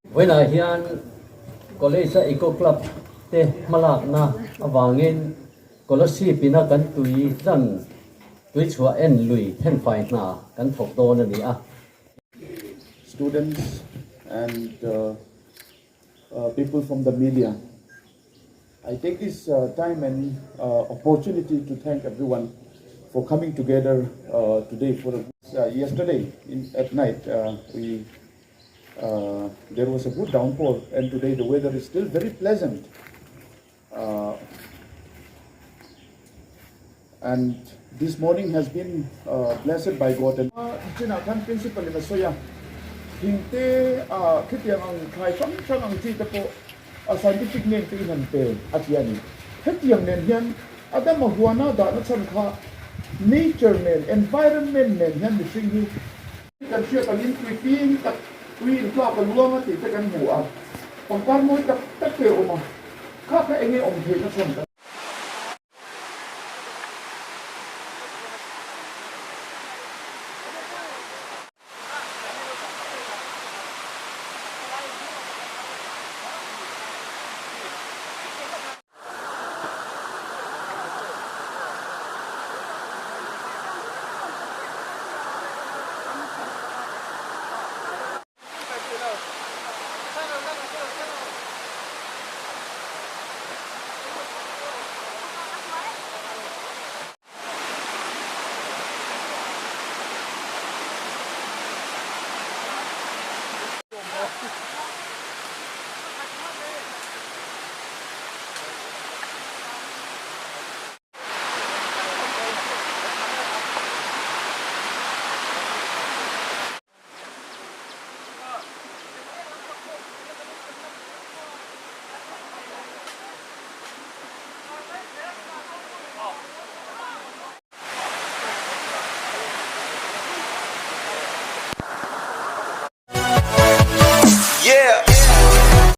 Vawiinah hian College-a Eco Club te hmalakna avangin Kolasib ina kan tui tlan tuichhuah en lui thenfai hna kan thawk dawn a ni a. Students and people from the media, I take this time and opportunity to thank everyone for coming together today for yesterday in at night we there was a good downpour and today the weather is still very pleasant and this morning has been blessed by God and chinah khan principal in a sawi a thing te ah khitiang ang thlai hrang hrang ang chi te pawh a scientific name te in han pe a ti a ni hetiang nen hian Adama huana dahna chhan kha nature nen environment nen hian mihring hi Kan hriat angin tui ping tak, tui intlak a luang a tih te kan hmu a, pangpar mawi tak tak te a awm a, kha kha enge awm theihna chhan kan.